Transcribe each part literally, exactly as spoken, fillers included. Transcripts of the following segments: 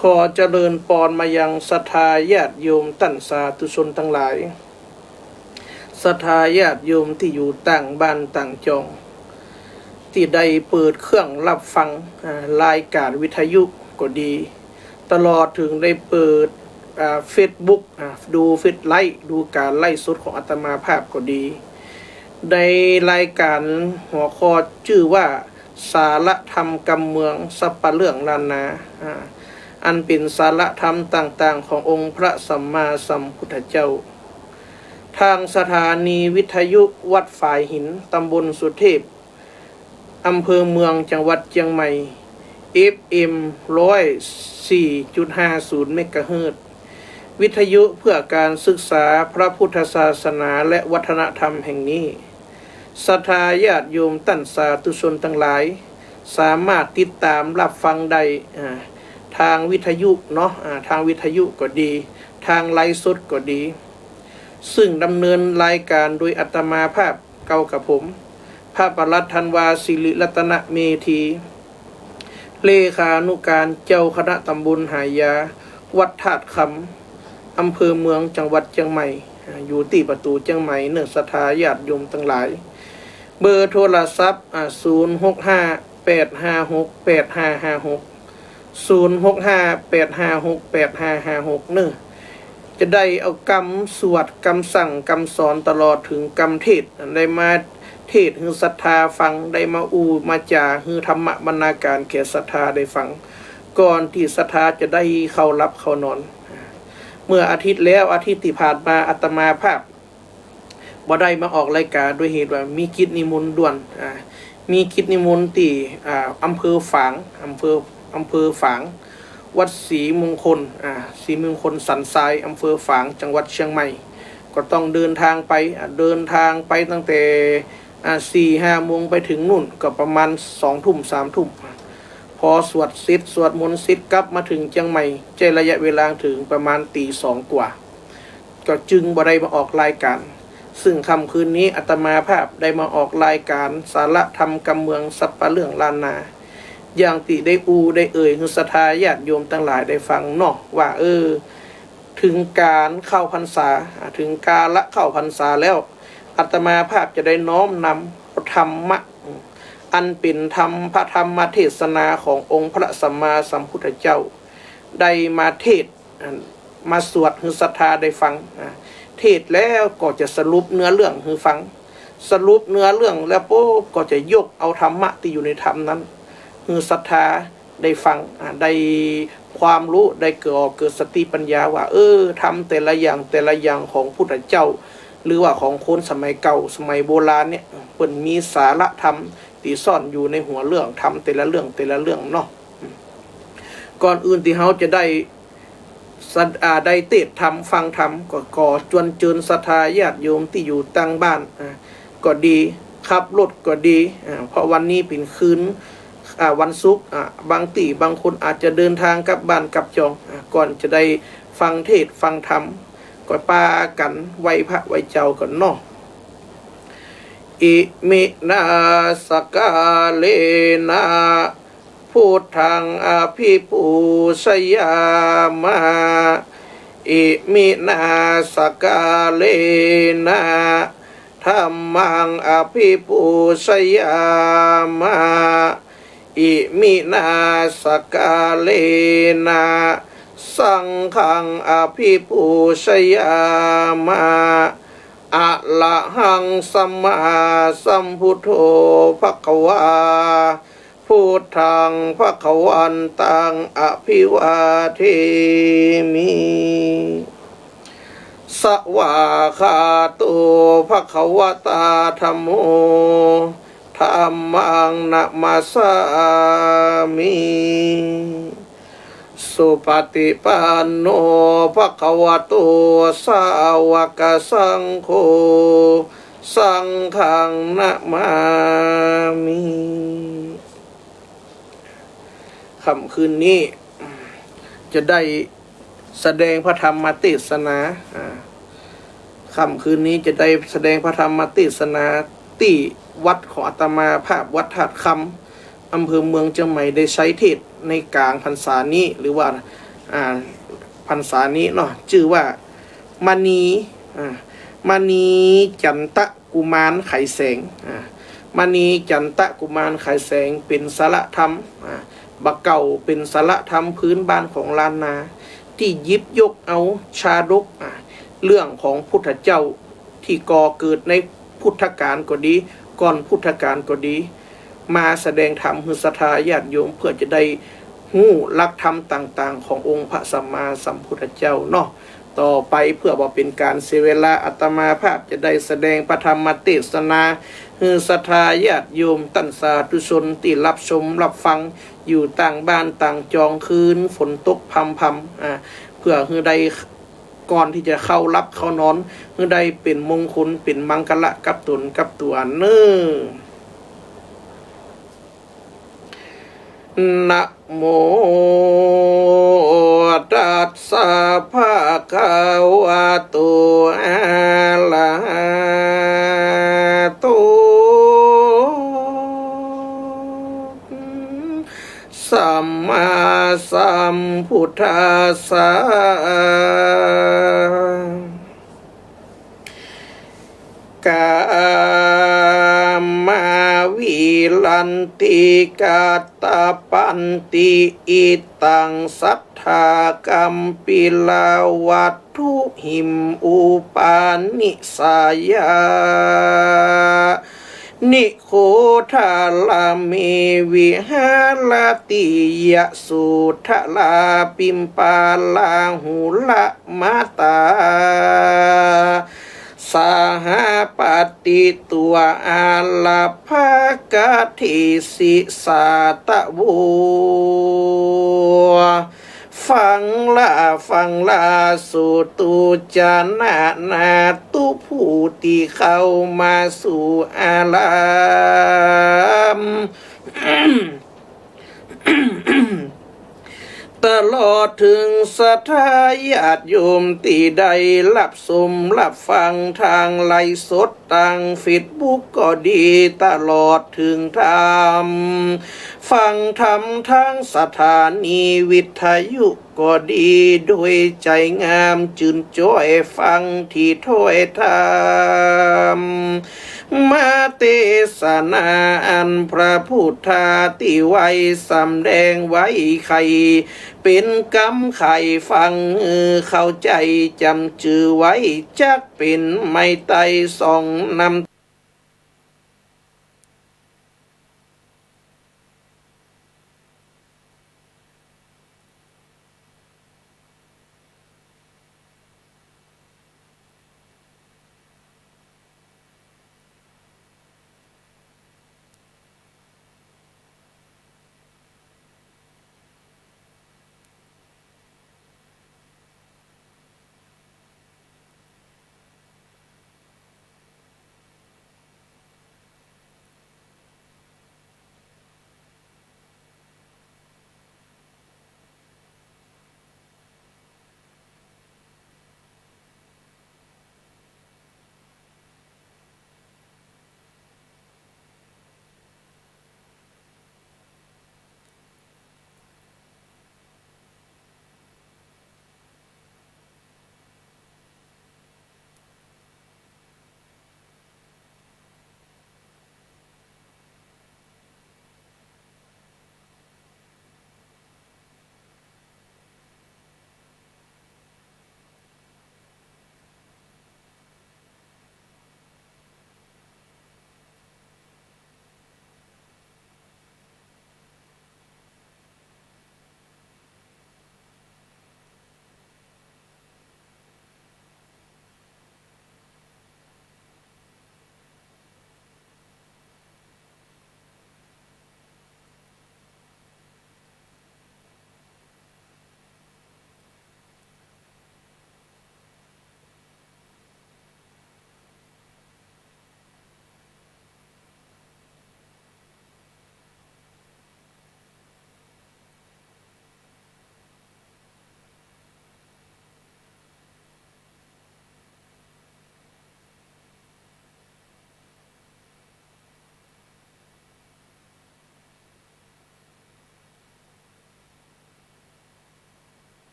ขอเจริญปอนมายังศรัทธาญาติโยมต้านสาธุชนตังหลาย ศรัทธาญาติโยมตี้อยู่ต่างบ้านต่างจอง ตี้ได้เปิดเครื่องฮับฟัง อ่า รายก๋านวิทยุก็ดี ตลอดเถิงได้เปิด อ่า เฟซบุ๊ก อ่า ดูเฟซไลฟ์ ดูก๋านไลฟ์สดของอาตมาภาพก็ดี ในรายก๋านหัวข้อจื้อว่า สาระธรรมกำเมืองสัปเหร่องล้านนา อ่า อันเป๋นสาระธรรมต่างๆ ขององค์พระสัมมาสัมพุทธเจ้า ทางสถานีวิทยุวัดฝายหิน ตำบลสุเทพ อำเภอเมือง จังหวัดเจียงใหม่ เอฟเอ็ม ร้อยสี่จุดห้าศูนย์ เมกะเฮิรตซ์ วิทยุเพื่อการศึกษาพระพุทธศาสนาและวัฒนธรรมแห่งนี้ ศรัทธาญาติโยมต้านสาธุชนตังหลาย สามารถติดต๋ามฮับฟังได้ อ่า ทางวิทยุเนาะ อ่า ทางวิทยุก็ดี ทางไลฟ์สดก็ดี ซึ่งดำเนินรายก๋านโดยอาตมาภาพเก่ากะผม พระประหลัดธันวา สิริรัตนเมธี เลขานุการเจ้าคณะตำบลหายา วัดธาตุคำ อำเภอเมือง จังหวัดเจียงใหม่ อ่า อยู่ตี้ประตู๋เจียงใหม่เนาะ ศรัทธาญาติโยมตังหลาย เบอร์โทรศัพท์ อ่า ศูนย์หกห้า แปดห้าหก แปดห้าห้าหก ศูนย์หกห้า แปดห้าหก แปดห้าห้าหก เนาะ จะได้เอากำสวด กำสั่ง กำสอน ตลอดเถิงกำเทศน์ อันได้มาเทศน์หื้อศรัทธาฟัง ได้มาอู้มาจ๋าหื้อธรรมบรรณาก๋านแก่ศรัทธาได้ฟัง ก่อนตี้ศรัทธาจะได้เข้าหลับเข้านอน เมื่ออาทิตย์แล้ว อาทิตย์ตี้ผ่านมาอาตมาภาพ บ่ได้มาออกรายก๋านด้วยเหตุว่ามีกิจนิมนต์ด่วน อ่า มีกิจนิมนต์ตี้ อ่า อำเภอฝาง อำเภอ อำเภอฝาง วัดศรีมงคล อ่า ศรีมงคลสันทราย อำเภอฝาง จังหวัดเจียงใหม่ ก็ต้องเดินทางไป อ่า เดินทางไปตั้งแต่ อ่า สี่ห้าโมง ไปเถิงนู่นก็ประมาณสองทุ่ม สามทุ่ม พอสวดเสร็จ สวดมนต์เสร็จ กลับมาเถิงเจียงใหม่ ใจ๊ระยะเวลาเถิงประมาณตี๋สองกว่า ก็จึงบ่ได้มาออกรายก๋าน ซึ่งค่ำคืนนี้อาตมาภาพได้มาออกรายก๋านสาระธรรมกำเมืองสัปเหร่องล้านนา อย่างตี้ได้อู้ได้เอ่ยหื้อศรัทธาญาติโยมตังหลายได้ฟังเนาะ ว่า เออ เถิงก๋านเข้าพรรษา อ่า เถิงกาละเข้าพรรษาแล้ว อาตมาภาพจะได้น้อมนำธรรมะ อันเป๋นธรรม พระธรรมเทศนาขององค์พระสัมมาสัมพุทธเจ้า ได้มาเทศน์ อ่า มาสวดหื้อศรัทธาได้ฟัง อ่า เทศน์แล้วก็จะสรุปเนื้อเรื่องหื้อฟัง สรุปเนื้อเรื่องแล้วปุ๊บก็จะยกเอาธรรมะตี้อยู่ในธรรมนั้นหื้อศรัทธาได้ฟัง อ่า ได้ความฮู้ ได้เกิด เกิดสติปัญญาว่า เออ ธรรมแต่ละอย่างแต่ละอย่างของพุทธเจ้า หรือว่าของคนสมัยเก่า สมัยโบราณเนี่ย เปิ้นมีสาระธรรมตี้ซ่อนอยู่ในหัวเรื่องธรรมแต่ละเรื่องแต่ละเรื่องเนาะ ก่อนอื่นตี้เฮาจะได้ สัต อ่า ได้เตศน์ธรรมฟังธรรม ก็ขอจวนเจิญศรัทธาญาติโยมตี้อยู่ต่างบ้าน อ่า ก็ดี ขับรถก็ดี อ่า เพราะวันนี้เป๋นคืน อ่า วันศุกร์ อ่า บางตี้บางคนอาจจะเดินทางกลับบ้านกลับจอง อ่า ก่อนจะได้ฟังเทศน์ฟังธรรม ก็ปากั๋นไหว้พระไหว้เจ้าก่อนเนาะ อิมินา สกาเลนะ พุทธัง อภิปูชยามะ อิมินา สกาเลนะ ธัมมัง อภิปูชยามะ อิมินา สกาเลนะ สังฆัง อภิปูชยามะ อะระหัง สัมมาสัมพุทโธ ภะคะวา พุทธัง ภะคะวันตัง อภิวาเทมิ สวากขาโต ภะคะวะตา ธัมโม ธัมมัง นะมัสสามิ สุปฏิปันโน ภะคะวะโต สาวกสังโฆ สังฆัง นะมามิ ค่ำคืนนี้จะได้แสดงพระธรรมเทศนา อ่า ค่ำคืนนี้จะได้แสดงพระธรรมเทศนาตี้วัดของอาตมาภาพ วัดธาตุคำ อำเภอเมืองเจียงใหม่ได้ใช้เทศน์ในก๋างพรรษานี้ หรือว่า อ่า พรรษานี้เนาะ จื้อว่า มณี อ่า มณีจันตะกุมารไขแสง อ่า มณีจันตะกุมารไขแสง เป๋นสาระธรรม อ่า บ่าเก่าเป๋นสาระธรรมพื้นบ้านของล้านนา ตี้หยิบยกเอาชาดก อ่า เรื่องของพุทธเจ้า ตี้ก่อเกิดในพุทธกาลก็ดี ก่อนพุทธกาลก็ดี มาแสดงธรรมหื้อศรัทธาญาติโยม เพื่อจะได้ฮู้หลักธรรมต่างๆ ขององค์พระสัมมาสัมพุทธเจ้าเนาะ ต่อไปเพื่อบ่เป๋นก๋านเสียเวลา อาตมาภาพจะได้แสดงพระธรรมเตสนา หื้อศรัทธาญาติโยมต้านสาธุชนตี้ฮับชมฮับฟังอยู่ต่างบ้านต่างจอง คืนฝนตกพรำๆ อ่า เพื่อหื้อได้ ก่อนตี้จะเข้าหลับเข้านอน หื้อได้เป๋นมงคลเป๋นมังคละกับตนกับตั๋วเน้อ นะโมตัสสะ ภะคะวะโต อะระหะโต สัมมาสัมพุทธัสสะ กามาวิรันติกัตตะปันติ อิตังสัทธากัมปิลวัตถุหิม อุปาณิสายา นิโคทะละเม วิหะระติ ยะโสธะรา ปิมปาลาหุระมะตา สหะปะติตวะ อารัพพะกะเทสิ สาตะโว ฟังละ ฟังละ สุตุจานะนาตุ ผู้ตี้เข้ามาสู่อาราม ตลอดเถิงศรัทธาญาติโยมตี้ได้ฮับชมฮับฟังตางไลฟ์สด ตางเฟซบุ๊กก็ดี ตลอดเถิงตางฟังธรรมตางสถานีวิทยุก็ดี โดยใจ๋งามจื้นจ้อยฟังตี้ถ้อยธรรม มาเตสนาอันพระพุทธาตี้ไว้สำแดงไว้ไข เป๋นกำไขฟังหื้อเข้าใจ๋จ๋ำจื้อไว้ จักเป๋นไม้ไต้สองนำ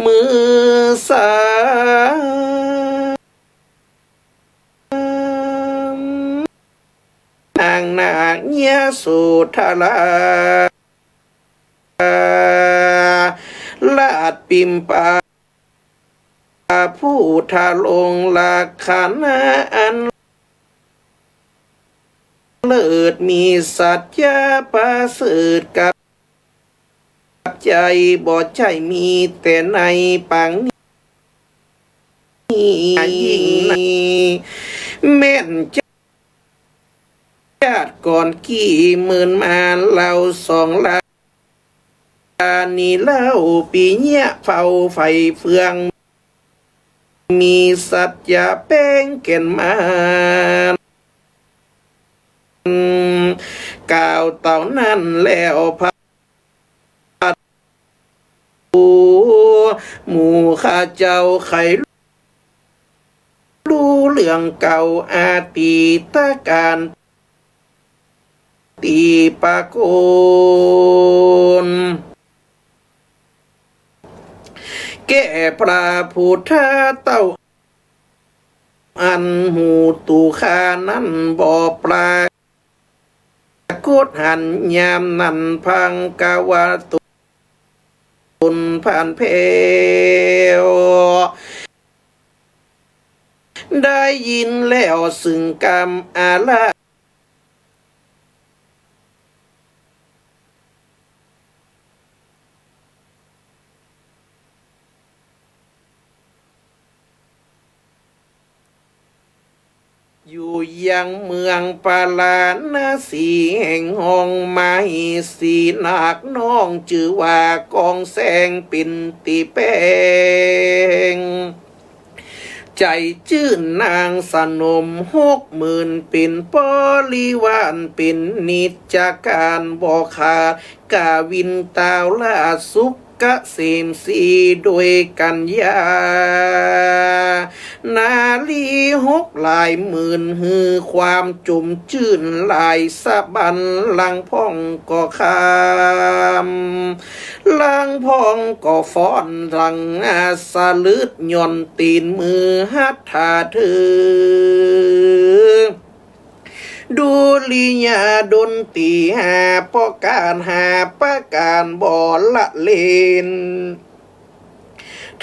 มือสาม นางนาคยโสธรา ราชปิมปา พุทธาลงค์ ลักขณะอันเลิศ มีสัจจะประเสริฐกับ ใจ๋ บ่ใจ้มีแต่ในปางนี้ ยิ่งนัก แม่นจาติก่อนกี้เมินมา เล่าสองรา นีเล่า ปิยะเฝ้าใฝ่เฟื่อง มีสัจจะแป๋งแก่นมาน กล่าวเต้านั้นแล้วพระ หมู่ข้าเจ้าใค่ฮู้เรื่องเก่าอดีตก๋าล ตี้ปรากฏแก่พระพุทธเต้า อันฮู้ตั๋วข้านั้นบ่ปรากฏหั้น ยามนั้นพังกะว่าต๋นผ่านแผ้ว ได้ยินแล้วซึ่งกำอาราธ อยู่ยังเมืองปาราณสี แห่งห้องมเหสีนาคน้อง จื้อว่ากองแสงเป๋นตี้แป๋ง ใจ๋จื้นนางสนมหกหมื่น เป๋นบริวาร เป๋นนิจการบ่ขาด กวินทาราชสุขเกษมสี โดยกัญญานารีหกหลายหมื่น หื้อความจมจื้นหลายสะบั้น ลางพ่องก็คราม ลางพ่องก็ฟ้อน ลางสะลึดหย่อนตี๋น มือหัตถาถือดุริยางค์ดนตรีห้าประก๋าน ห้าประก๋านบ่ละเล่น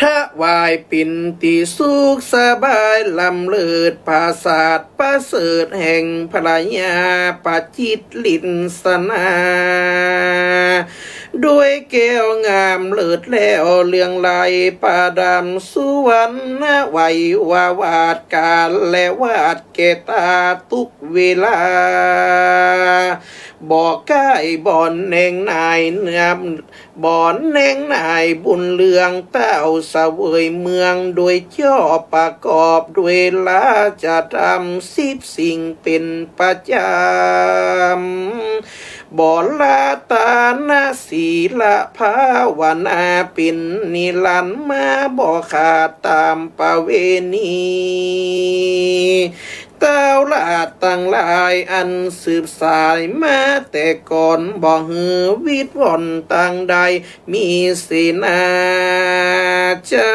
ถวายเป๋นตี้สุขสบาย ล้ำเลิศผาสาทประเสริฐ แห่งพระญาประจิตรลิสนา ด้วยแก้วงามเลิศแล้ว เลื่องไลประดับสุวรรณไวยวาท กาลและวาทแก่ต๋าทุกเวลา บ่ใก้บ่อนแหน่งหน่ายเนื้อ บ่อนแหน่งหน่ายบุญเรื่อง เต้าเสวยเมืองโดยชอบ ประกอบด้วยราชธรรมสิบสิ่งเป๋นประจ๋ำ บรตนศีลภาวนา เป๋นนิรันดร์มาบ่ขาดต๋ามประเวณี เต้าราชตังหลายอันสืบสายมาแต่ก่อน บ่หื้อวิดว่อนตางใด มีเสนาใจ๋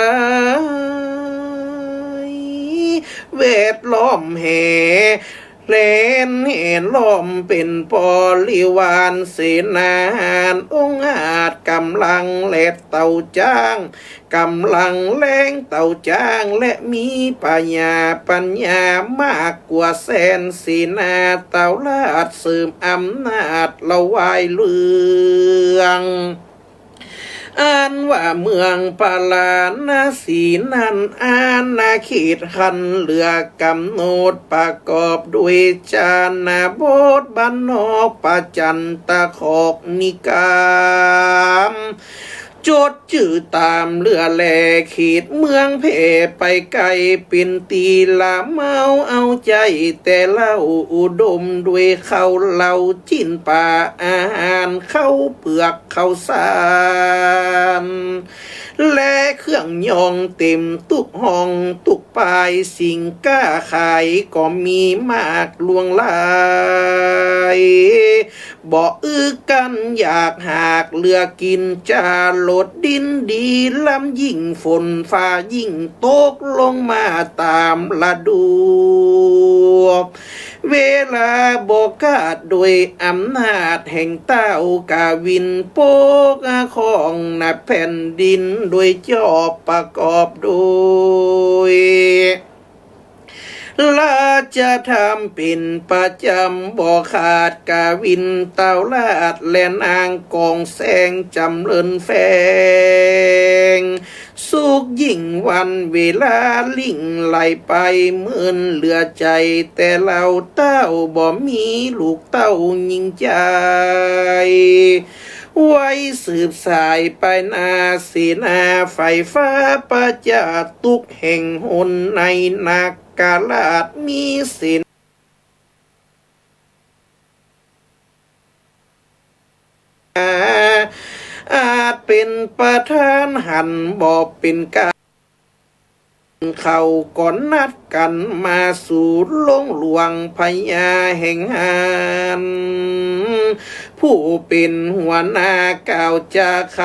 แวดล้อมแห่ แหลนแห่ล้อมเป๋นบริวาร เสนาหาญองอาจ ก๋ำลังและเต่าจ๊าง ก๋ำลังแรงเต่าจ๊าง และมีปัญญา ปัญญามากกว่าแสน เสนาเต้าราชเสริมอำนาจละวายเรื่อง อันว่าเมืองปาราณสีนั้น อาณาเขตคันเหลือกำหนด ประกอบด้วยชนบท บ้านนอก ประจันตคอก นิคม จดจื้อต๋ามเหลือแล เขตเมืองแผ่ไปไกล เป๋นตี้ละเมาเอาใจ๋ แต่เล่าอุดมด้วยข้าวเหล้า จิ๊นป๋าอาหาร ข้าวเปือกข้าวสาร และเครื่องยองเต๋มตุ๊กห้องตุ๊ก ปายสิ่งก๊าขายก็มีมากหลวงหลาย บ่อึดกั๋นอยากหากเหลือกิ๋น จรดดินดีล้ำยิ่ง ฝนฟ้ายิ่งตกลงมาต๋ามฤดู เวลาบ่ขาด โดยอำนาจแห่งเต้ากวิน ปกครองนาแผ่นดิน โดยจอบประกอบโดย ราชธรรมเป๋นประจ๋ำ บ่ขาดกวินเต้าราช และนางกองแสงจ๋ำเริญแฝง สุขยิ่งวันเวลาลิ่งไหลไป เมินเหลือใจ๋แต่เล่า เต้าบ่มีลูกเต้ายิ่งใจ๋ ไว้สืบสายไปหน้า เสนาไฟฟ้าประจาตุกแห่งหน ในนาคราชมีเสนา อาจเป๋นประธานหัน บ่เป๋นก๋าน เขาก็นัดกั๋นมาสู่โรงหลวงพญาแห่งหัน ผู้เป๋นหัวหน้ากล่าวจาไข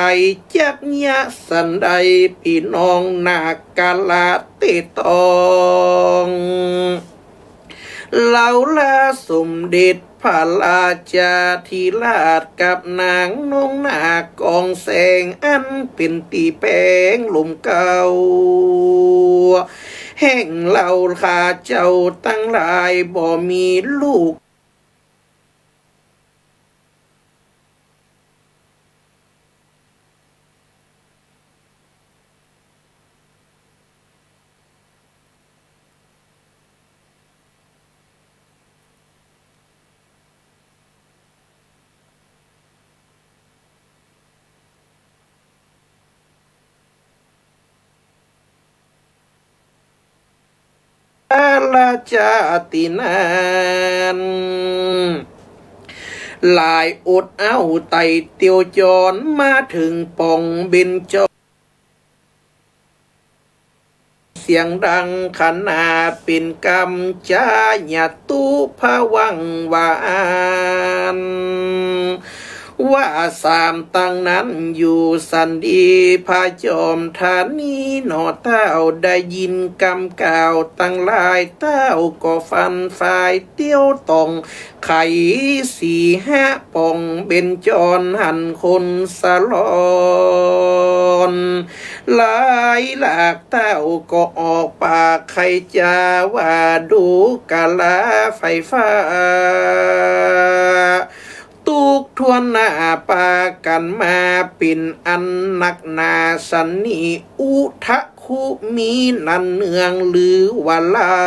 จักยะสันใด ปี้น้องนาคราชเต้ต้อง เล่าลาสมเด็จพระราชาธิราชกับนางนงนาคกองแสง อันเป๋นตี้แป๋งลมเกล้า แห่งเฮาข้าเจ้าตังหลายบ่มีลูก ราชาตี้นั้น หลายอดเอาไต่เตียวจร มาเถิงป๋องเบญจร เสียงดังขนาดเป๋นกำจายะตุพะวังวาน ว่าสามตังนั้นอยู่สันดี พระจอมธานีหนอเต้า ได้ยินกำกล่าวตังหลาย เต้าก็ฟันฝ่ายเตียวต้อง ไขสีหะป๋องเบญจรหันคนสะหลอน หลายหลากเต้าก็ออกปากไขจาว่า ดูกราไฟฟ้า ตุ๊กถ้วนหน้าปากั๋นมาเป๋นอันนักหนาสันนี้ อุทะ คุมีนันเนือง หรือว่าเฮา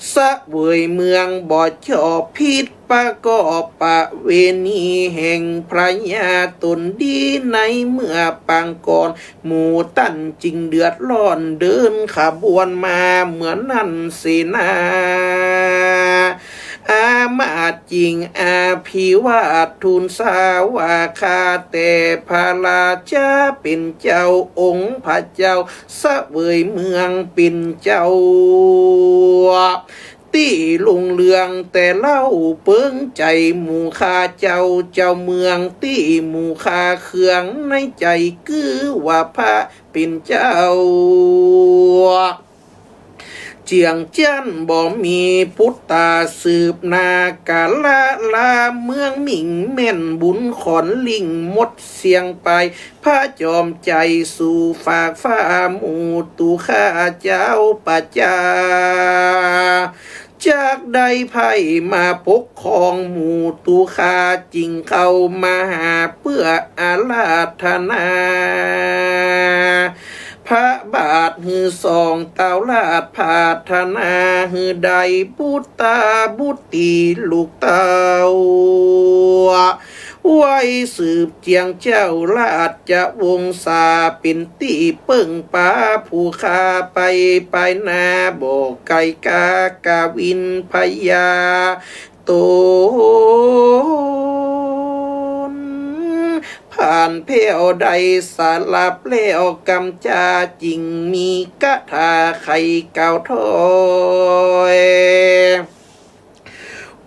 เสวยเมืองบ่ชอบผิดประกอบประเวณีแห่งพระญาต๋นดี ในเมื่อปางก่อน หมู่ต้านจึงเดือดร้อนเดินขบวนมาเมื่อนั้นเสนา อามาตย์จึงอภิวาททูลสาว่า ข้าแต่พระราชาเป๋นเจ้า องค์พระเจ้าเสวยเมืองเป๋นเจ้า ตี้รุ่งเรืองแต่เล่าเปิงใจ๋หมู่ข้าเจ้า เจ้าเมืองตี้หมู่ข้าเคืองในใจ๋ คือว่าพระเป๋นเจ้า เจื้องจั้นบ่มีปุตตาสืบหน้า กาละลาเมืองมิ่งแม่นบุญขอนลิ่งหมดเสี้ยงไป พระจอมใจ๋สู่ฟากฟ้า หมู่ตุ๊ข้าเจ้าประจา จักได้ไพร่มาปกครอง หมู่ตุ๊ข้าจึงเข้ามาหาเปื้ออาราธนา พระบาทหื้อสองเต้าราช ปรารถนาหื้อได้บุตราบุตรีลูกเต้า ไว้สืบเจื้องเจ้าราชวงศา เป๋นตี้เปิ้งปาผู้ข้าไป ไปหน้าบ่ไก๋กากวินพญาต๋น พระ อันแผ้วได้สลับแล้วกำจา จึงมีกาถาไขกล่าวถ้อย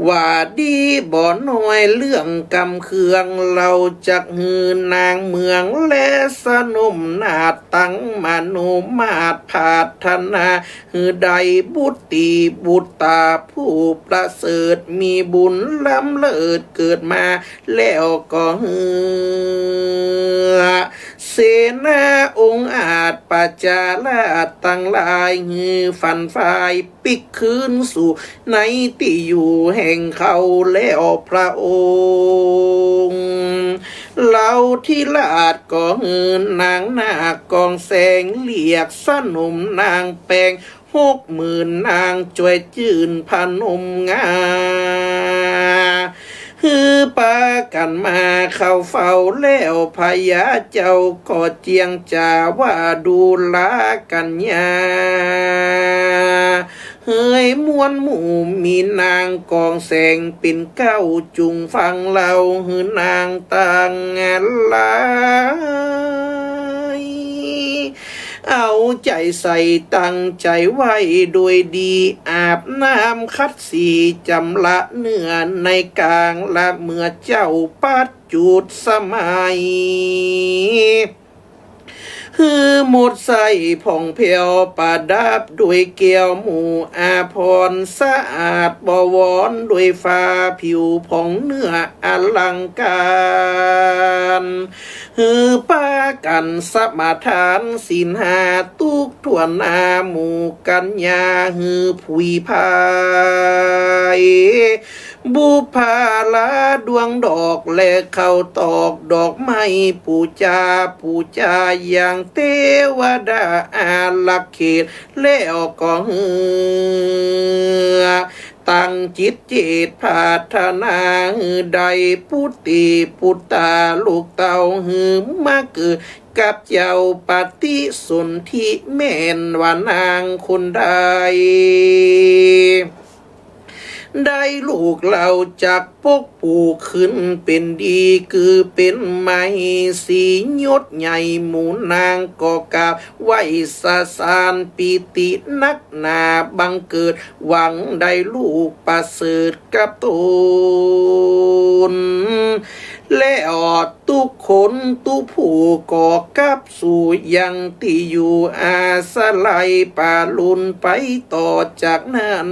ว่าดีบ่น้อยเรื่องกำเครื่อง เฮาจักหื้อนางเมืองและสนมนาถ ตังมโนมาทผาถนา หื้อได้บุตรีบุตราผู้ประเสริฐ มีบุญล้ำเลิศเกิดมา แล้วก็หื้อเสนาองอาจประชาราษฎร์ตังหลาย หื้อฟันฝ่ายปิ๊กคืนสู่ในตี้อยู่แห่งเขา แล้วพระองค์ เหล่าธิราชก็หื้อนางนาคกองแสง เรียกสนมนางแปง หกหมื่นนางจ้วยจื้นพนมงา หื้อปากั๋นมาเข้าเฝ้า แล้วพญาเจ้าก็เจียงจ๋าว่า ดูรากัญญา เหยมวลหมู่มีนางกองแสงเป๋นเก๊า จุ่งฟังเฮาหื้อนางตังหลาย เอาใจ๋ใส่ตั้งใจ๋ไว้โดยดี อาบน้ำขัดสีจำระเนื้อในก๋าง ละเมื่อเจ๊าปัจจุดสมัย หื้อหมดใส่ผ่องแผ้วประดับด้วยแก้วหมู่อาภรณ์ สะอาดบวรด้วยฟ้าผิวผ่องเนื้ออลังก๋าร หื้อปากั๋นสมาทานศีลห้าทุกถ้วนหน้า หมู่กัญญาหื้อผุยพาย บุปผาราดวงดอกและข้าวตอกดอกไม้ ปู๋จา ปู๋จาอย่างเตวดาอารักเขต แล้วก็หื้อตั้งจิตเจตปรารถนา หื้อได้ปุตรีปุตราลูกเต้า หื้อมาเกิดกับเจ้าปฏิสนธิ แม่นว่านางคนใด ได้ลูกเฮาจักปกปู๋ขึ้นเป๋นดี คือเป๋นมเหสียศใหญ่ หมู่นางก็กราบไหว้สะสานปีตินักหนา บังเกิดหวังได้ลูกประเสริฐกับต๋น และออด ทุกคนทุกผู้ก็กลับสู่ยังตี้อยู่อาศัย ปาลุนไปต่อจากนั้น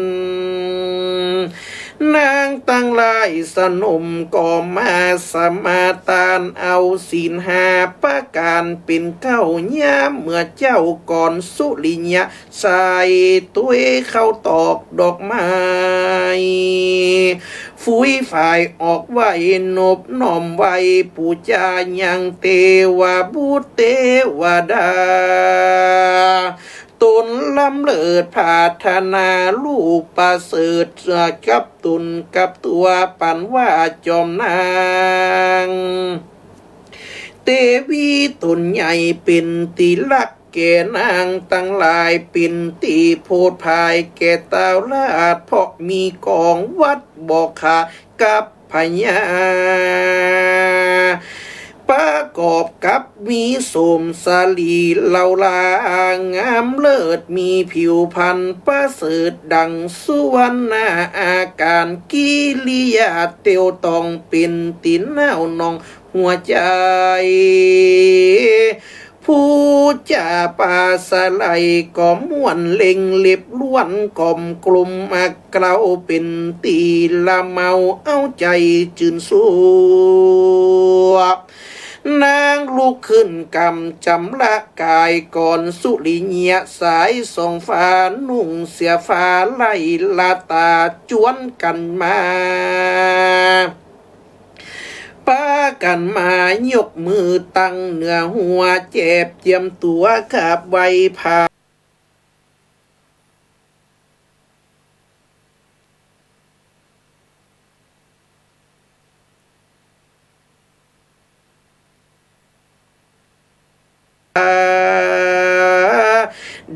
นางตังหลายสนมก็มาสมาทานเอาศีลห้าประก๋านเป๋นเก๊า ยามเมื่อเจ๊าก่อนสุริยะ ใส่ถ้วยข้าวตอกดอกไม้ ฝุยฝายออกไหว้นบน้อมไหว้ปู๋จายังเตวบุตรเตวดา ต๋นล้ำเลิศปรารถนาลูกประเสริฐกับต๋นกับตั๋ว ปันว่าจอมนาง เตวีต๋นใหญ่เป๋นตี้ฮักแก่นางตังหลาย เป๋นตี้โผดผายแก่ต้าวราช เพราะมีกองวัตรบ่ขาดกับพญา ประกอบกับมีโสมสลีเหลาหลางามเลิศ มีผิวพรรณประเสริฐดังสุวรรณา อาก๋านกิริยาเตียวตอง เป๋นตี้น่าวนอง หัวใจ๋ ผู้จ๋าปาสะไหลก็ม่วนเล่ง เล็บล้วนกอมกลมอักเกลา เป๋นตี้ละเมาเอาใจ๋จื้นสุข นางลุกขึ้นกำจำละก๋ายก่อนสุริยะ สายส่องฟ้านุ่งเสื้อฟ้าไล่ละต๋าจวนกั๋นมา ปากั๋นมายกมือตั้งเหนือหัว แจบเจียมตั๋วกราบไหว้พระ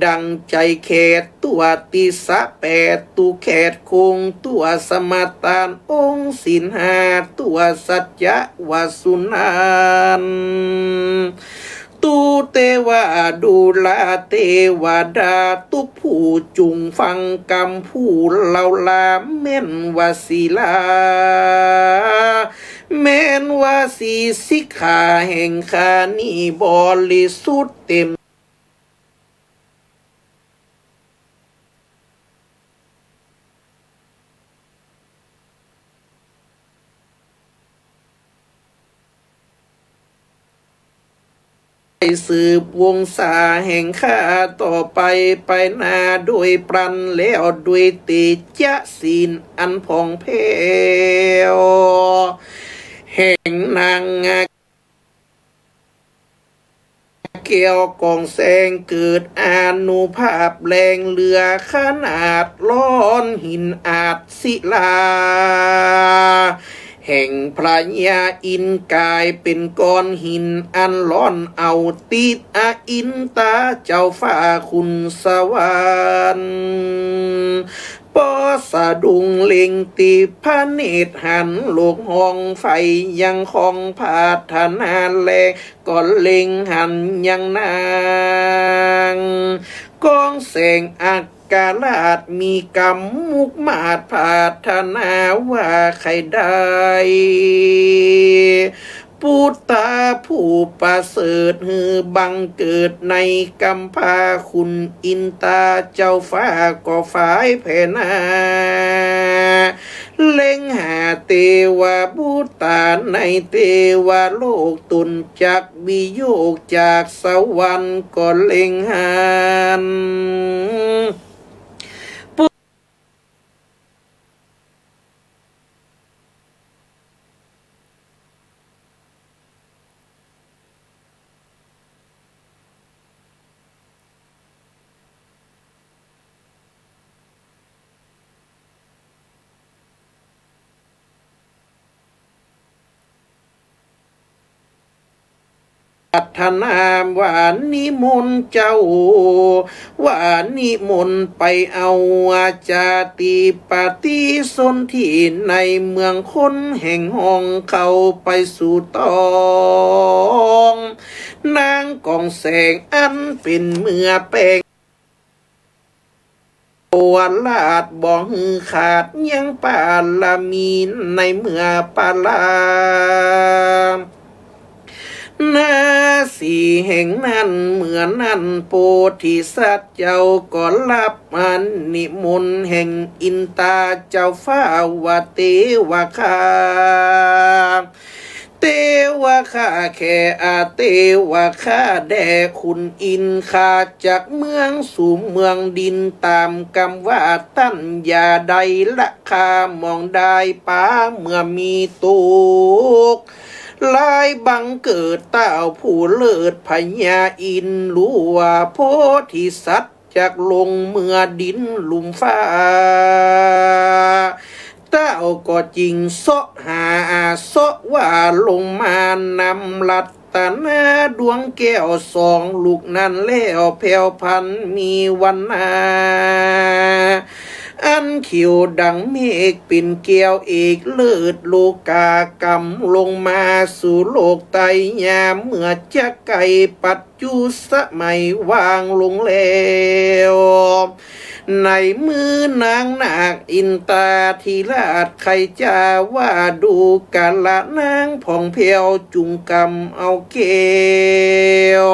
ดั่งใจ๋แขดตั๋วติสะแปด ตุ๊แขดคงตั๋วสมาตาน องค์ศีลห้าตั๋วสัจจะวสุนัน ตุ๊เตวาดูราเตวดา ตุ๊กผู้จุ่งฟังกำผู้เล่าลา แม่นว่าศีลา แม่นว่าศีลสิกขาแห่งข้านี้บริสุทธิ์เต็ม ไปสืบวงศาแห่งข้าต่อไป ไปหน้าโดยปลันแล้วโดยเตจะศีลอันผ่องแผ้ว แห่งนาง แก้วกองแสงเกิดอานุภาพแรงเหลือขนาด ร้อนหินอาจศิลา แห่งพญาอินทร์ก๋ายเป๋นก้อนหินอันร้อน เอาติดออินตาเจ้าฟ้าขุนสวรรค์ ปอสะดุ้งเล็งติพระเนตรหัน โลกฮ้องไฟยังคองพัฒนาแล ก็เล็งหันยังนาง กองแสงอัครราชมีกำมุกมาดพัฒนาว่าใค่ได้ ปุตตาผู้ประเสริฐหื้อบังเกิดในกำพร้า ขุนอินตาเจ้าฟ้าก็ฝายแผ่หน้า เล็งหาเตวบุตราในเตวโลก ตนจักวิโยคจากสวรรค์ก็เล็งหัน พัฒนาว่านิมนต์เจ้า ว่านิมนต์ไปเอาจาติปฏิสนธิในเมืองคนแห่งฮ้องเข้าไปสู่ตอง นางกองแสงอันเป๋นเมือแป้ง โอวราชบ่หื้อขาดยังปารมีในเมือปาราณสีแห่งนั้น เมื่อนั้นโพธิสัตว์เจ้าก็ฮับอานิมนต์แห่งอินตาเจ้าฟ้าว่าเตวะข้า เตวะข้าแค่อาเตวะข้าแด่ขุนอินทร์ ข้าจากเมืองสู่เมืองดินต๋ามกำว่าต้านอย่าได้ละข้าหมองได้ปาเมื่อมีตก ลายบังเกิดเต้าผู้เลิศพญาอินทร์ ฮู้ว่าโพธิสัตว์ จากลงเมือดินลุ่มฟ้า เต้าก็จึงเซาะหาเซาะว่าลงมานำรัตนาดวงแก้วสองลูกนั้นแล้วแผ้วพรรณมีวรรณา อันเขียวดังเมฆเป๋นแก้วเอกเลิศโลกากำลงมาสู่โลกไตยามเมื่อจะไกลปัจ จุสมัยวางลงแล้ว ในมือนางนาคอินตาธิราช ใค่จะว่าดูกาละนางผ่องแผ้วจุ่งกำเอาแก้ว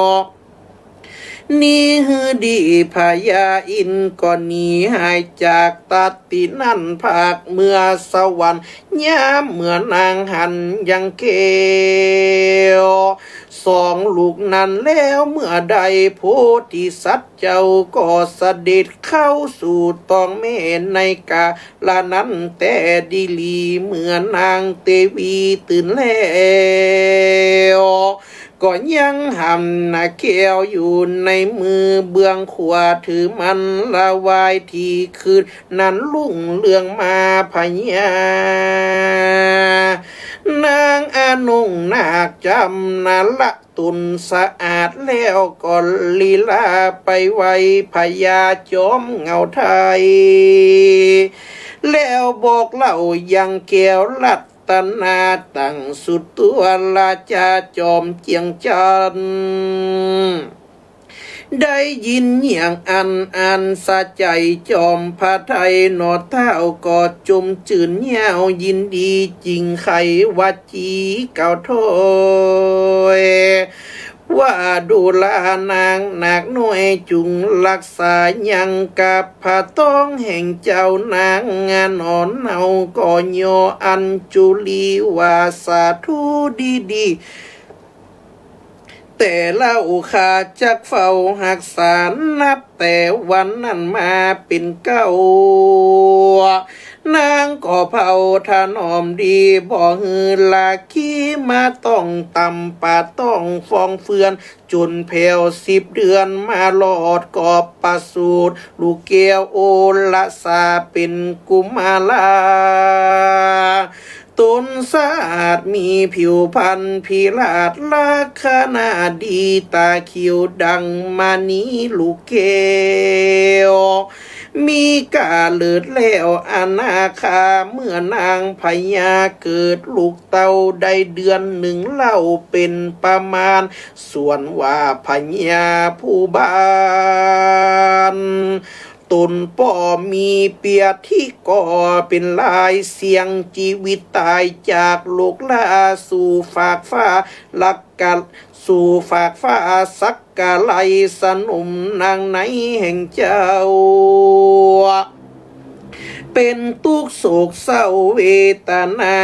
นี้หื้อดี พญาอินทร์ก็หนีหายจากตัด ตี้นั้นภาคเมือสวรรค์ ยามเมื่อนางหันยังแก้วสองลูกนั้นแล้วเมื่อใด โพธิสัตว์เจ้าก็เสด็จเข้าสู่ตองแม่ในกาละนั้นแต่ดีหลี เมื่อนางเตวีตื่นแล้ว ก็ยังหำนาแก้วอยู่ในมือเบื้องขวา ถือมันละวายทีคืนนั้นรุ่งเรืองมาพญา นางอนงนาคจำนาละ ต๋นสะอาดแล้วก็ลีลาไปไหว้พญาจอมเหง้าไทย แล้วบอกเล่ายังแก้วรัตนา ตั้งสุดตั๋วราชาจอมเจียงจันทน์ ได้ยินเยียงอั้น อันสะใจ๋จอมพระทัย หนอเต้าก็จมจื้นเย้า ยินดีจิ่งใค่ว่า จี๋เก่าถ้อย ว่าดูลานางนักหน้อย จุ่งฮักษายังกับพระต้องแห่งเจ้านาง หนอเฮาก็ย่ออัญจุลีว่าสาธุดีๆ แต่เล่าข้าจักเฝ้าฮักษา นับแต่วันนั้นมาเป๋นเก๊า นางก็เฝ้าถนอมดี บ่หื้อละขี้มาต้องตำปะต้องฟองเฟือน จ๋นแผ้วสิบเดือนมารอดก็ประสูติ ลูกแก้วโอรสาเป๋นกุมาร ต๋นสะอาดมีผิวพรรณพิราศ ลักษณะดีต๋าเขียวดังมณีลูกแก้ว มีก๋าเลิศแล้วอนาคา เมื่อนางพญาเกิดลูกเต้าได้เดือนนึ่งเล่า เป๋นประมาณ ส่วนว่าพญาผู้บ้าน ต๋นป้อมีเปียทิก็เป๋นลายเสียง จีวิตต๋ายจากโลกลาสู่ฟากฟ้า ลักกะ สู่ฟากฟ้าสักกะไลสนมนางในแห่งเจ้า เป๋นตุ๊กข์โศกเศร้าเวทนา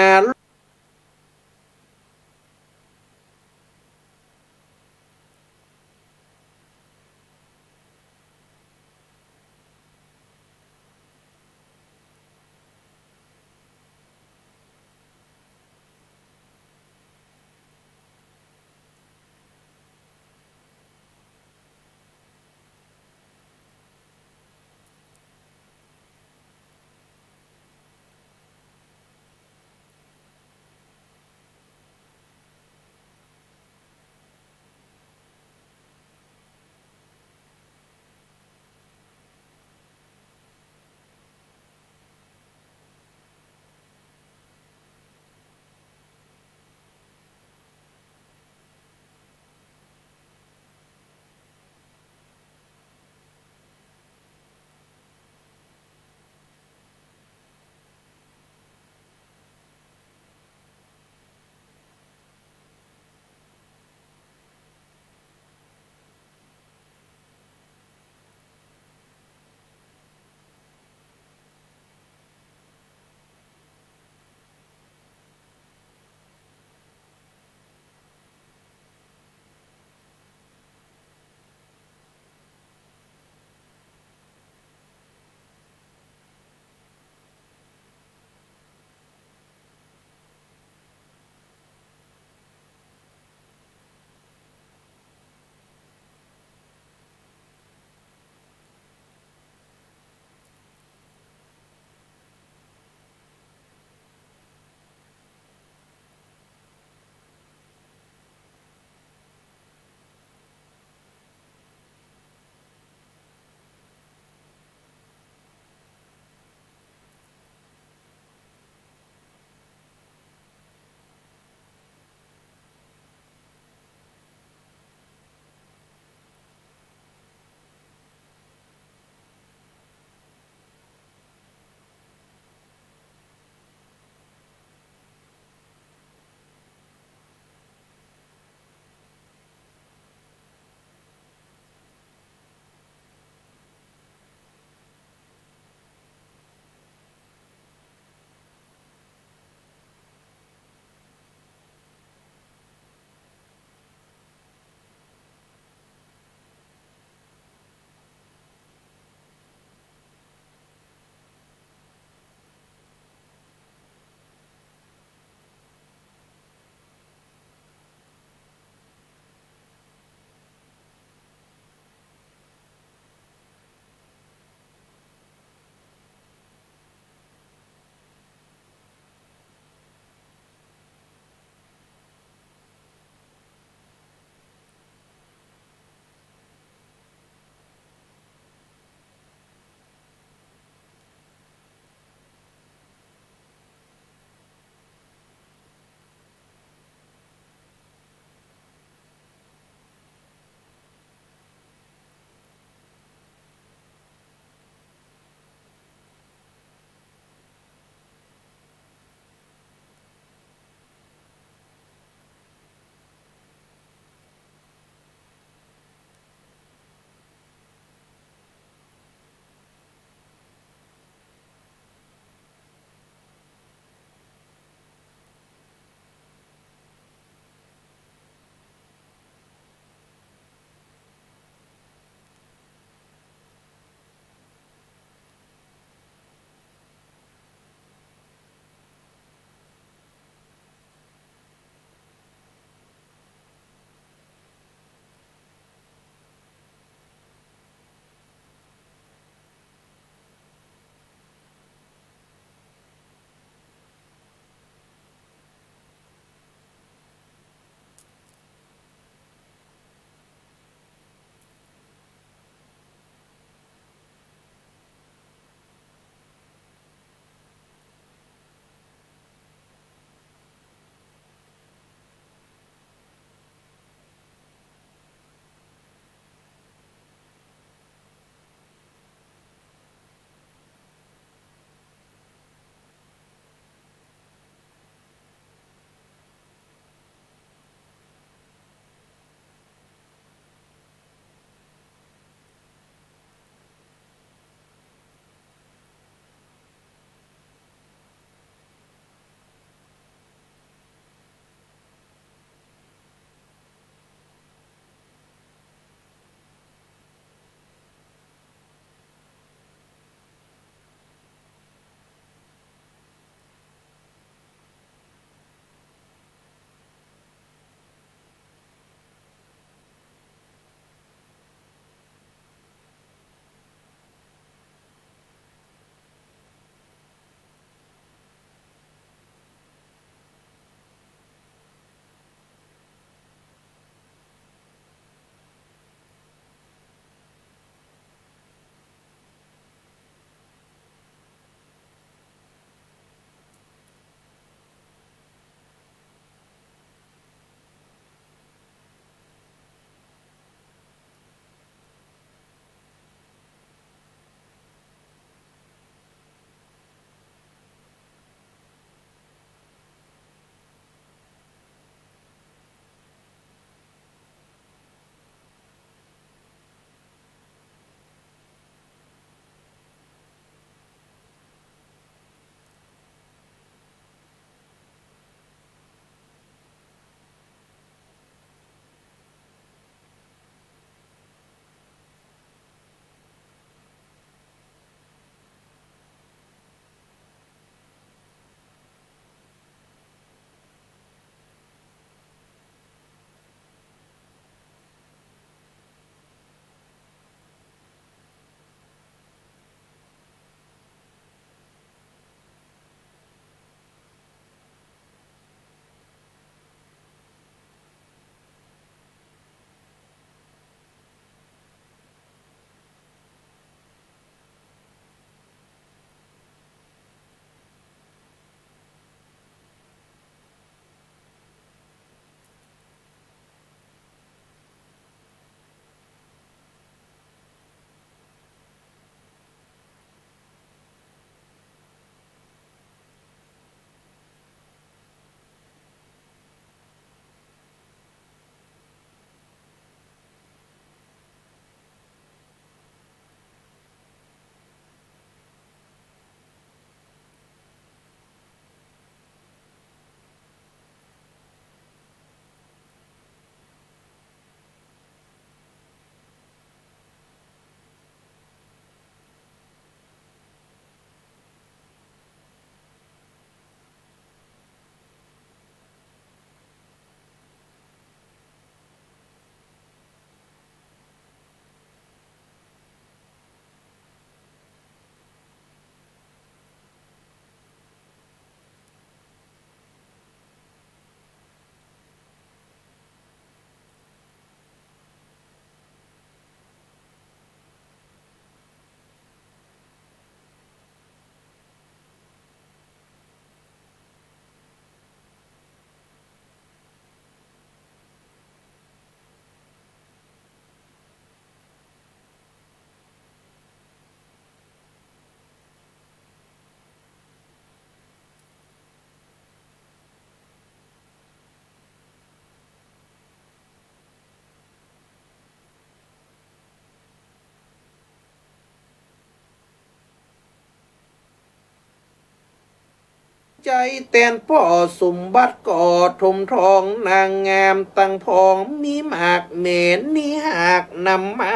ใจ๊แตนป้อสมบัติก็ถมทอง นางงามตังผองมีมาก แม่นี้หากนำมา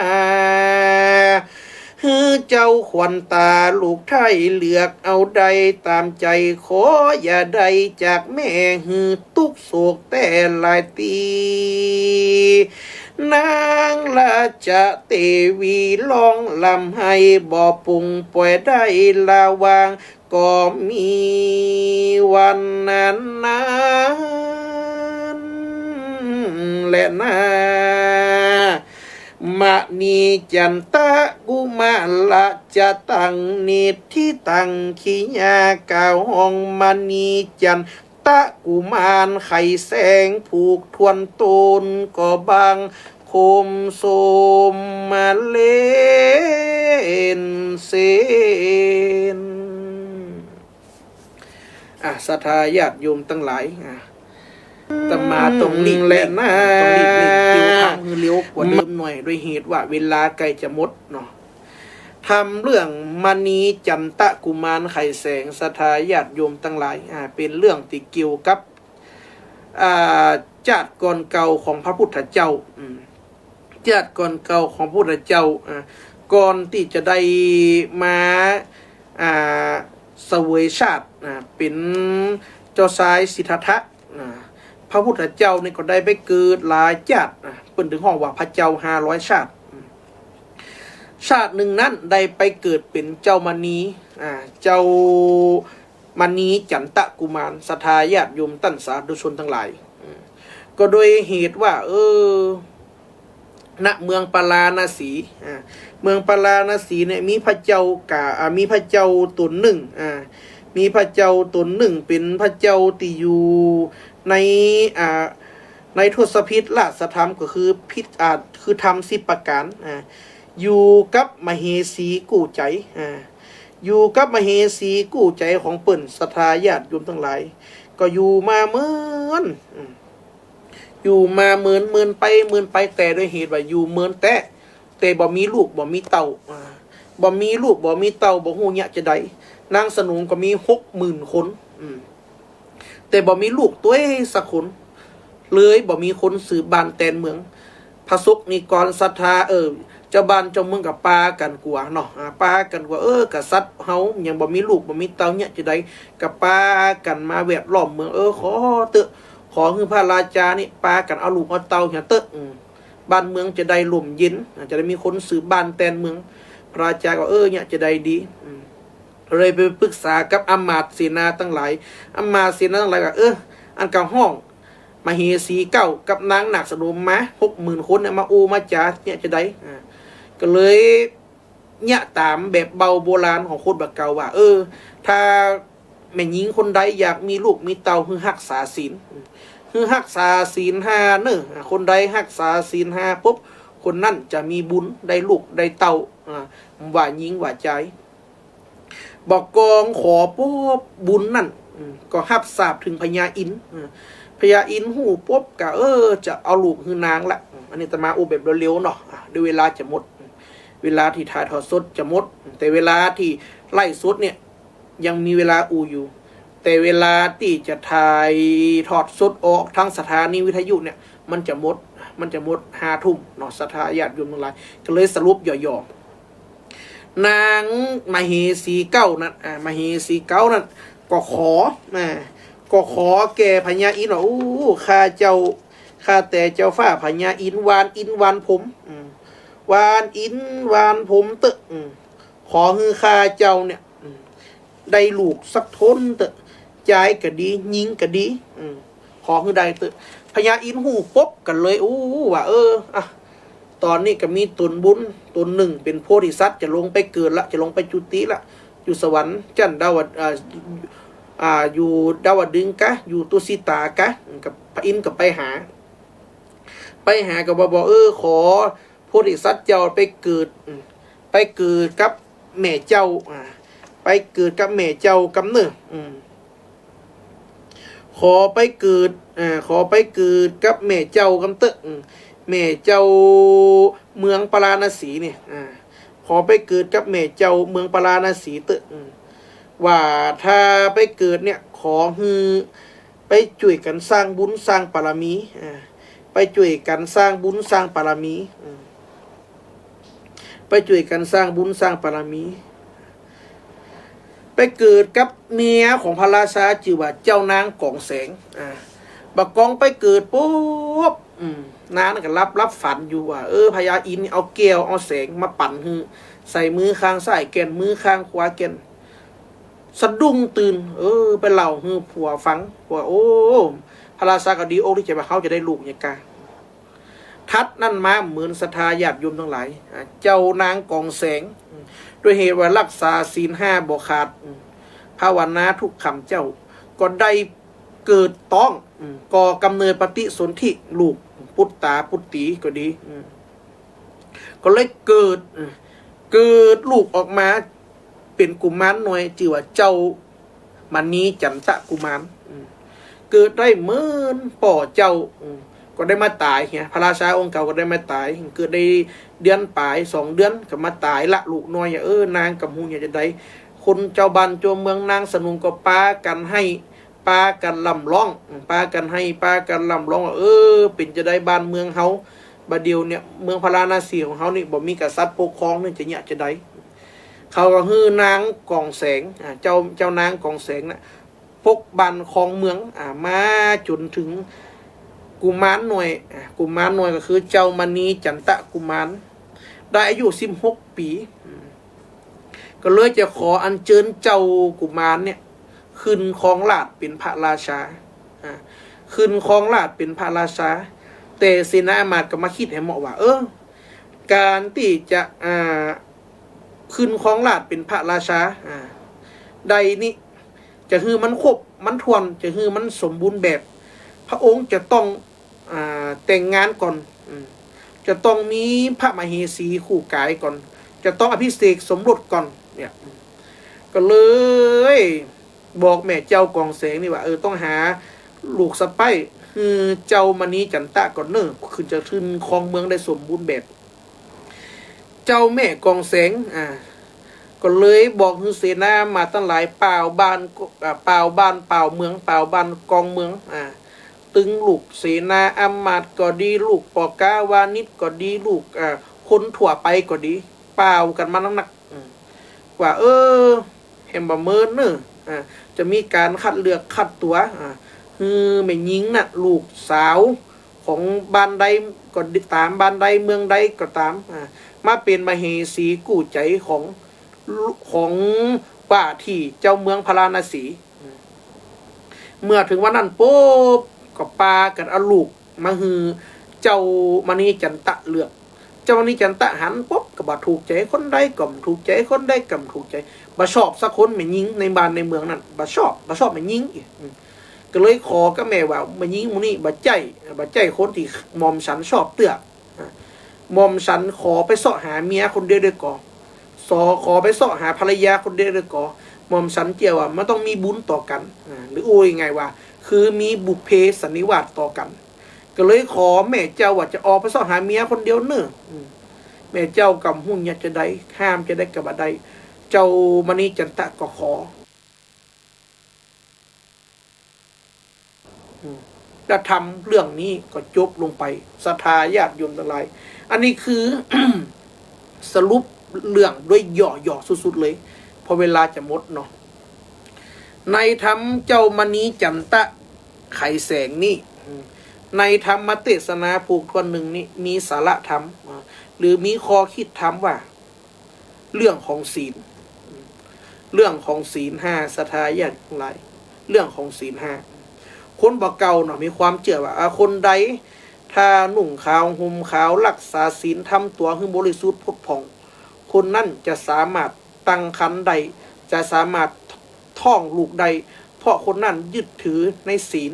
หื้อเจ้าขวัญต๋าลูกไท้ เลือกเอาได้ต๋ามใจ๋ ขออย่าได้จากแม่ หื้อตุ๊กข์โศกแต่หลายตี้ นางราชเตวีร้องร่ำไห้ บ่ปลงปล่อยได้ละวาง ก็มีวันนั้นแลนา มณีจันตะกุมารจะตั้งนิทธิตัง ขีญากาห้อง มณีจันตะกุมารไขแสง ผูกถ้วนต๋นก็บัง คมสมมาเล่นเสน อ่ะ ศรัทธาญาติโยมตังหลาย อ่ะ อาตมาต้องรีบเร่ง แลนา ต้องรีบเร่ง เตียวคำหื้อเร็วกว่าเดิมหน่อย ด้วยเหตุว่าเวลาใก้จะหมดเนาะ ธรรมเรื่องมณีจันตะกุมารไขแสง ศรัทธาญาติโยมตังหลาย อ่ะ เป๋นเรื่องตี้เกี่ยวกับ อ่า จาติก่อนเก่าของพระพุทธเจ้า อืม จาติก่อนเก่าของพระพุทธเจ้า อ่า ก่อนตี้จะได้มา อ่า เสวยชาติ อ่า เป๋นเจ้าจายสิทธัตถะ อ่า พระพุทธเจ้านี่ก็ได้ไปเกิดหลายจาติ อ่า เปิ้นตึงฮ้องว่าพระเจ้าห้าร้อยชาติ อืม ชาติหนึ่งนั้นได้ไปเกิดเป๋นเจ้ามณี อ่า เจ้า มณีจันตะกุมาร ศรัทธาญาติโยมต้านสาธุชนตังหลาย อืม ก็โดยเหตุว่า เออ ณ เมืองปาราณสี อ่า เมืองปาราณสีเนี่ยมีพระเจ้ากา อ่า มีพระเจ้าต๋นนึ่ง อ่า มีพระเจ้าต๋นนึ่งเป๋นพระเจ้าตี้อยู่ใน อ่า ในทศพิธราชธรรมก็คือพิธ อ่า คือธรรมสิบประก๋าน อ่า อยู่กับมเหสีกู้ใจ๋ อ่า อยู่กับมเหสีกู้ใจ๋ของเปิ้น ศรัทธาญาติโยมตังหลาย ก็อยู่มาเมิน อืม อยู่มาเมิน เมินไป เมินไป แต่โดยเหตุว่าอยู่เมินแต๊ แต่บ่มีลูก บ่มีเต้า อ่า บ่มีลูก บ่มีเต้า บ่ฮู้เยียะจาใด นางสนมก็มีหกหมื่นคน อืม แต่บ่มีลูกตวยสักคน เลยบ่มีคนสืบบ้านแตนเมือง ประสบนิกรศรัทธา เออ เจ้าบ้านเจ้าเมืองก็ปากั๋นกั๋วเนาะ อ่า ปากั๋นกั๋ว เออ กษัตริย์เฮายังบ่มีลูกบ่มีเต้าเยียะจาใด ก็ปากั๋นมาแวดล้อมเมือง เออ ขอเต๊อะ ขอหื้อพระราชานี่ปากั๋นเอาลูกเอาเต้าเหียเต๊อะ อืม บ้านเมืองจะได้ร่มเย็น อ่า จะได้มีคนสืบบ้านแตนเมือง พระราชาก็ เออ เยียะจาใดดี อืม เลยไปปรึกษากับอำมาตย์เสนาตังหลาย อำมาตย์เสนาตังหลายก็ เออ อันก็ฮ้องมเหสีเก๊ากับนางนาคสนมมา หกหมื่นคนเนี่ย มาอู้มาจ๋าเยียะจาใด อ่า ก็เลยเยียะต๋ามแบบเบาโบราณของคนบ่าเก่าว่า เออ ถ้าแม่ญิงคนใดอยากมีลูกมีเต้า หื้อฮักษาศีล หื้อฮักษาศีลห้าเน่อ คนใดฮักษาศีลห้าปุ๊บ คนนั้นจะมีบุญได้ลูกได้เต้า อ่า ว่าญิงว่าจาย บ่ากองขอปุ๊บบุญนั่น อืม ก็ฮับสาปเถิงพญาอินทร์ อืม พญาอินทร์ฮู้ปุ๊บก็ เออ จะเอาลูกหื้อนางละ อืม อันนี้อาตมาอู้แบบเร็วๆเนาะ อ่ะ เดี๋ยวเวลาจะหมด อืม เวลาตี้ถ่ายทอดสดจะหมด อืม แต่เวลาตี้ไลฟ์สดเนี่ยยังมีเวลาอู้อยู่ แต่เวลาตี้จะถ่ายทอดสดออกทางสถานีวิทยุเนี่ย มันจะหมด มันจะหมดห้าทุ่มเนาะ ศรัทธาญาติโยมตังหลาย ก็เลยสรุปหย่อๆ นางมเหสีเก๊านั่น อ่า มเหสีเก๊านั่น ก็ขอ อ่า ก็ขอแก่พญาอินทร์ว่า โอ้ ข้าเจ้า ข้าแต่เจ้าฟ้าพญาอินทร์ หว่านอินทร์หว่านผม อืม หว่านอินทร์หว่านผมเต๊อะ อืม ขอหื้อข้าเจ้าเนี่ย อืม ได้ลูกสักคนเต๊อะ จายก็ดี ญิงก็ดี อืม ขอหื้อได้เต๊อะ พญาอินทร์ฮู้ปุ๊บก็เลย อู้ ว่า เออ อ่ะ ต๋อนนี้ก็มีต๋นบุญต๋นนึ่งเป๋นโพธิสัตว์ จะลงไปเกิดละ จะลงไปจุติละ อยู่สวรรค์จั้นดาว อ่า อ่า อยู่ดาวดึงส์กา อยู่ตุสิตากา ก็พระอินทร์ก็ไปหา ไปหาก็บ่าบอก เออ ขอโพธิสัตว์เจ้าไปเกิด อืม ไปเกิดกับแม่เจ้า อ่า ไปเกิดกับแม่เจ้ากำเน่อ อืม ขอไปเกิด อ่า ขอไปเกิดกับแม่เจ้ากำเต๊อะ อืม แม่เจ้าเมืองปาราณสีเนี่ย อ่า ขอไปเกิดกับแม่เจ้าเมืองปาราณสีเต๊อะ อืม ว่าถ้าไปเกิดเนี่ย ข ขอหื้อไปจ้วยกั๋นสร้างบุญสร้างบารมี อ่า ไปจ้วยกั๋นสร้างบุญสร้างบารมี อืม ไปจ้วยกั๋นสร้างบุญสร้างบารมี ไปเกิดกับเมียของพระราชาจื้อว่าเจ้านางกองแสง อ่า บ่ากองไปเกิดปุ๊บ อืม นางนั้นก็หลับหลับฝันอยู่ว่า เออ พญาอินทร์เอาแก้วเอาแสงมาปั๋นหื้อ ใส่มือข้างซ้ายแก่น มือข้างขวาแก่น สะดุ้งตื่น เออ ไปเล่าหื้อผัวฟัง ผัว โอ้ พระราชาก็ดีอกดีใจ๋ว่าเฮาจะได้ลูกเนี่ยกา ถัดนั้นมาเหมือนศรัทธาญาติโยมตังหลาย อ่า เจ้านางกองแสง อืม ด้วยเหตุว่ารักษาศีลห้าบ่ขาด อืม ภาวนาทุกค่ำเจ๊า ก็ได้เกิดต๊อง อืม ก่อกำเนิดปฏิสนธิลูก ปุตตาปุตตีก็ดี อืม ก็เลยเกิด อืม เกิดลูกออกมา เป๋นกุมารน้อย จื้อว่าเจ้ามณีจันตะกุมาร อืม เกิดได้เหมือนป้อเจ้า อืม ก็ได้มาต๋ายเหีย พระราชาองค์เก่าก็ได้มาต๋าย เกิดได้เดือนป๋ายสองเดือนก็มาต๋ายละ ลูกน้อยอะ เออ นางก็บ่ฮู้จะใด คนเจ้าบ้านเจ้าเมืองนางสนมก็ปากั๋นไห้ ปากั๋นร่ำร้อง อืม ปากั๋นไห้ ปากั๋นร่ำร้องว่า เออ เป๋นจะใดบ้านเมืองเฮา บ่าเดี่ยวเนี่ย เมืองพาราณสีของเฮานี่ บ่มีกษัตริย์ปกครองนี่ จะเยียะจะใด เขาก็หื้อนางกองแสง อ่า เจ้า เจ้านางกองแสงน่ะ ปกบ้านครองเมือง อ่า มาจ๋นเถิงกุมารน้อย อ่า กุมารน้อยก็คือเจ้ามณีจันตะกุมาร ได้อายุสิบหกปี๋ อืม ก็เลยจะขออัญเจิญเจ้ากุมารเนี่ย ขึ้นครองราชย์เป๋นพระราชา อ่า ขึ้นครองราชย์เป๋นพระราชา แต่เสนาอามาตย์ก็มาคิดหื้อเหมาะว่า เออ ก๋านตี้จะ อ่า ขึ้นครองราชย์เป๋นพระราชา อ่า ได้นี่ จะหื้อมันครบมันถ้วน จะหื้อมันสมบูรณ์แบบ พระองค์จะต้อง อ่า แต่งงานก่อน อืม จะต้องมีพระมเหสีคู่ก๋ายก่อน จะต้องอภิเษกสมรสก่อน เนี่ย อืม ก็เลยบอกแม่เจ้ากองแสงนี่ว่า เออ ต้องหาลูกสะใภ้หื้อเจ้ามณีจันตะก่อนเน่อ ขึ้นจะขึ้นครองเมืองได้สมบูรณ์แบบ เจ้าแม่กองแสง อ่า ก็เลยบอกหื้อเสนาอามาตย์ตังหลาย ป่าวบ้าน อ่า ป่าวบ้าน ป่าวเมือง ป่าวบ้านกองเมือง อ่า ตึงลูกเสนาอามาตย์ก็ดี ลูกป้อก๊าวานิชก็ดี ลูก อ่า คนทั่วไปก็ดี ป่าวกั๋นมานักๆ อืม ว่า เออ แหมบ่าเมินเน่อ อ่า จะมีก๋านคัดเลือกคัดตั๋ว อ่า หื้อแม่ญิงน่ะ ลูกสาวของบ้านใดก็ดี ต๋ามบ้านใดเมืองใดก็ต๋าม อ่า มาเป๋นมเหสีกู้ใจ๋ของ ของว่าตี้เจ้าเมืองพาราณสี อืม เมื่อเถิงวันนั้นปุ๊บ ก็ปากั๋นเอาลูกมาหื้อเจ้ามณีจันตะเลือก เจ้ามณีจันตะหันปุ๊บ ก็บ่ถูกใจ๋คนใด ก็บ่ถูกใจ๋คนใด ก็บ่ถูกใจ๋ บ่ชอบสักคน แม่ญิงในบ้านในเมืองนั้น บ่ชอบ บ่ชอบแม่ญิงอีก อืม ก็เลยขอกับแม่ว่า แม่ญิงหมู่นี้บ่ใจ้ บ่ใจ้คนตี้หม่อมฉันชอบเตื้อ อ่า หม่อมฉันขอไปเซาะหาเมียคนเดียวเตื้อก่อ สอ ขอไปเซาะหาภรรยาคนเดียวเตื้อก่อ หม่อมฉันเจื้อว่ามันต้องมีบุญต่อกั๋น อ่า หรืออู้ง่ายๆว่า คือมีบุพเพสันนิวาสต่อกั๋น ก็เลยขอแม่เจ้าว่าจะออกไปเซาะหาเมียคนเดียวเน่อ อืม แม่เจ้าก็บ่ฮู้จะใด ห้ามจะใดก็บ่ได้ เจ้ามณีจันตะก็ขอ อืม แล้วธรรมเรื่องนี้ก็จบลงไป ศรัทธาญาติโยมตังหลาย อันนี้คือ สรุปเรื่องโดยย่อๆ สุดๆ เลย เพราะเวลาจะหมดเนาะ ในธรรมเจ้ามณีจันตะไขแสงนี่ อืม ในธรรมเตสนาผูกถ้วนหนึ่งนี่ มีสาระธรรม อ่า หรือมีข้อคิดธรรมว่า เรื่องของศีล เรื่องของศีลห้า ศรัทธาญาติโยมตังหลาย เรื่องของศีลห้า คนบ่าเก่าเนาะ มีความเจื้อว่า อ่า คนใดถ้านุ่งขาวห่มขาว รักษาศีล ทำตั๋วหื้อบริสุทธิ์ผุดผ่อง คนนั้นจะสามารถตั้งครรภ์ได้ จะสามารถท้องลูกได้ เพราะคนนั้นยึดถือในศีล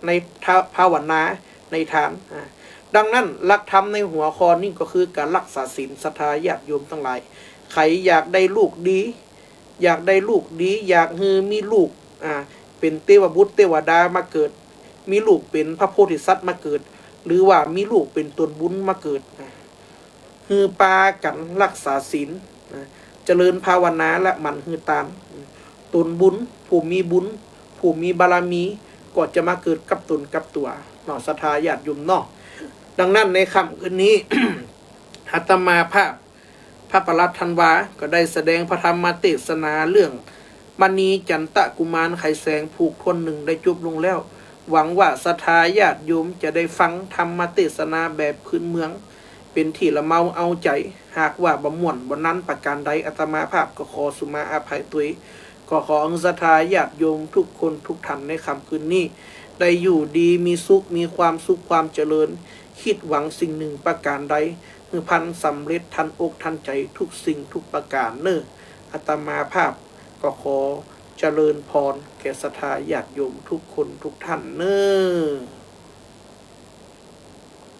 ในทะ- ภาวนา ในทาน อ่า ดังนั้นหลักธรรมในหัวข้อนี้ก็คือก๋านรักษาศีล ศรัทธาญาติโยมตังหลาย ใผอยากได้ลูกดี อยากได้ลูกดี อยากหื้อมีลูก อ่า เป๋นเตวบุตรเตวดามาเกิด มีลูกเป๋นพระโพธิสัตว์มาเกิด หรือว่ามีลูกเป๋นต๋นบุญมาเกิด อ่า หื้อปากั๋นรักษาศีล นะ เจริญภาวนาและหมั่นหื้อตาน ต๋นบุญ ผู้มีบุญ ผู้มีบารมีก็จะมาเกิดกับต๋นกับตั๋วเนาะ ศรัทธาญาติโยมเนาะ ดังนั้นในค่ำคืนนี้ อาตมาภาพ พระประหลัดธันวา ก็ได้แสดงพระธรรมเตสนาเรื่องมณีจันตะกุมารไขแสงผูกถ้วนหนึ่งได้จบลงแล้ว หวังว่าศรัทธาญาติโยมจะได้ฟังธรรมเตสนาแบบพื้นเมือง เป๋นตี้ละเมาเอาใจ๋ หากว่าบ่ม่วนบ่นันประก๋านใด อาตมาภาพก็ขอสุมาอภัยตวย ก็ขออั้นศรัทธาญาติโยมทุกคนทุกท่านในค่ำคืนนี้ ได้อยู่ดีมีสุข มีความสุขความเจริญ คิดหวังสิ่งหนึ่งประก๋านใด หื้อพันสำเร็จทันอกทันใจ๋ทุกสิ่งทุกประก๋านเน่อ อาตมาภาพก็ขอเจริญพรแก่ศรัทธาญาติโยมทุกคนทุกท่านเน่อ